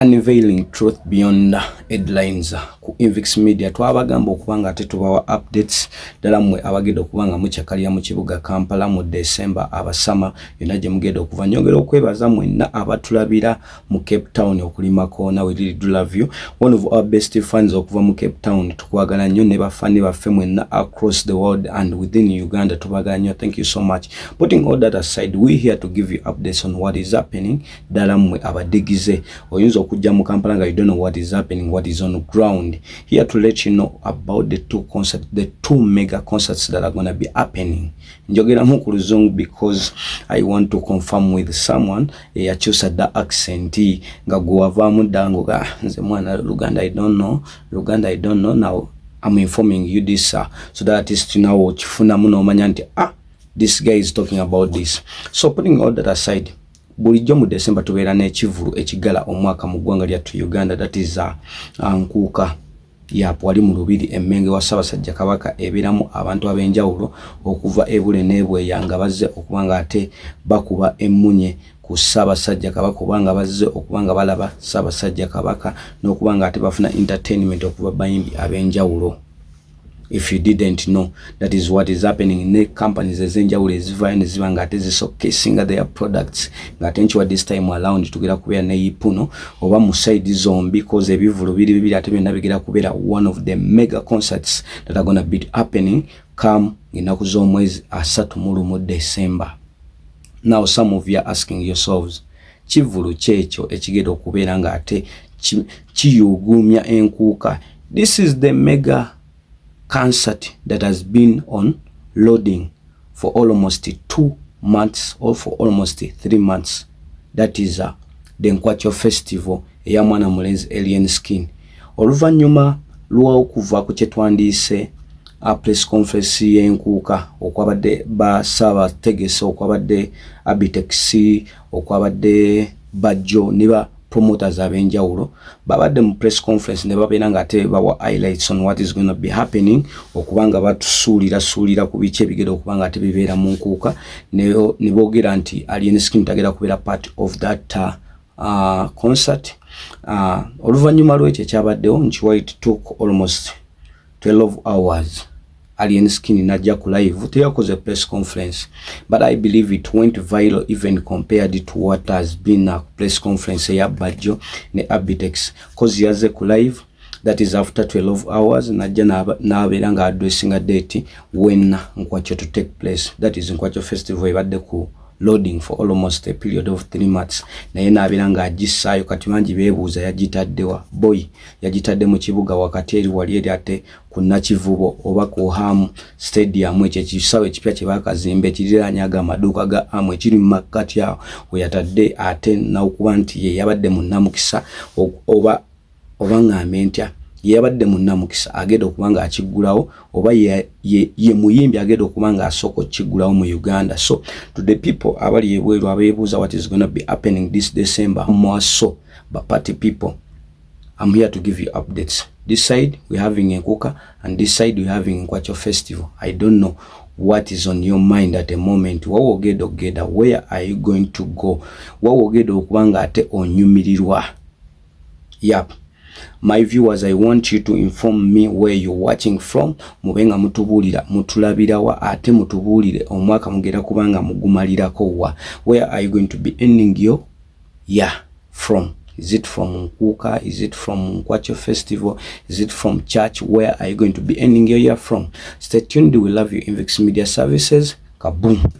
Unveiling truth beyond headlines ku Invix Media. Twabagamba okuba nga ate tubawa updates ddala mmwe abagenda okuba nga mukyakalira mu kibuga Kampala mu December, abasama yonna gye mugenda okuva. Nyongera okwebaza mwenna abatulabira mu Cape Town okulima koona. We really do love you, one of our best fans okuva mu Cape Town. Tukwagala nnyo ne bafani baffe mwenna across the world and within Uganda, tubagala nnyo. Thank you so much. Putting all that aside, we here to give you updates on what is happening. Ddala mmwe abadigize, oyinza okujja mu Kampala nga you don't know what is happening, what is on ground. Here to let you know about the two concert, the two mega concerts that are gonna be happening. Njogeramu ku Luzungu because I want to confirm with someone eyakyusa dda accent nga gwe wavaamu dda ngoga nze mwana Luganda, I don't know Luganda, I don't know. Now I'm informing you this so that at least nawe okifunamu n'omanya nti, ah, this guy is talking about this. So putting all that aside, bulijjo mu December tubeera n'ekivulu ekigala omwaka mu ggwanga lyattu Uganda, that is Nkuuka. Yap, wali mu Lubiri Emmenge wa Ssaabasajja Kabaka, ebeeramu abantu ab'enjawulo okuva ebule n'ebweya nga bazze okuba nga ate bakuba emmunye ku Ssaabasajja Kabaka, oba nga bazze okuba nga balaba Ssaabasajja Kabaka n'okuba nga ate bafuna entertainment okuva bayimbi ab'enjawulo. If you didn't know, that is what is happening. Ne companies ez'enjawulo ezivaayo ne ziba nga ate zishowcasinga their products, ng'ate nkiwa this time around tugera kubeera ne ipuno oba mu side zombi, cause ebivulu biri bibiri ate byonna bigera kubeera one of the mega concerts that are gonna be happening come ennaku z'omwezi 31 December. Now some of you are asking yourselves, kivulu kyekyo ekigenda okubeera ng'ate kiyuguumya Enkuuka? This is the mega concert that has been on loading for almost 2 months or for almost 3 months. That is the Nkwacho Festival eya mwana mulenzi Alien Skin. Oluvannyuma lw'okuva ku kye twandiise a press conference y'Enkuuka, okwabadde basaabategese, okwabadde Abitex, okwabadde Bajjo ne ba promoters ab'enjawulo, babadde mu press conference ne babeera nga ate bawa highlights on what is going to be happening, okuba nga batusuulira suulira ku biki ebigenda okuba nga ate bibeera mu Nkuuka, ne boogera nti Alien Skin tagenda kubeera part of that concert. Oluvannyuma lwekyo ekyabaddewo nkiwa, it took almost 12 hours, Alien Skin najja ku live, teyakoze press conference, but I believe it went viral even compared to what has been a press conference eya Bajjo ne Abitex, cause yaze ku live, that is after 12 hours, najja n'abeera nga addressinga date when Nkwacho to take place. That is Nkwacho Festival ebadde ku loading for almost a period of 3 months, naye n'abeera ng'agissaayo. Kati bangi beebuuza yagitaddewa. Boy yagitadde mu kibuga wakati eri wali eri ate ku Nakivubo oba ku Ham Stadium, ekyo ekisaawe ekipya kye baakazimba ekiriraanye ago amaduuka ga Ham ekiri mu makkati awo we yatadde. Ate n'okuba nti ye yabadde munnamukisa, oba ŋŋambe ntya, ye yabadde munnamukisa agenda okuba nga akiggulawo, oba ye muyimbi agenda okuba nga asooka okukiggulawo mu Uganda. So to the people abali ebweru abeebuuza what is gonna be happening this December, more so ba party people, I'm here to give you updates. This side we having Enkuka and this side we having Nkwacho Festival. I don't know what is on your mind at the moment. Wawe ogenda okugenda, where are you going to go? Wawe ogenda okuba nga ate onyumirirwa? Yap, my viewers, I want you to inform me where you're watching from. Mube nga mutubuulira mutulabirawa, ate mutubuulire omwaka mugenda kuba nga mugumalirako wa. Where are you going to be ending your year from? Is it from Nkuka? Is it from Nkwacho Festival? Is it from church? Where are you going to be ending your year from? Stay tuned. We love you. Invix Media Services. Kaboom.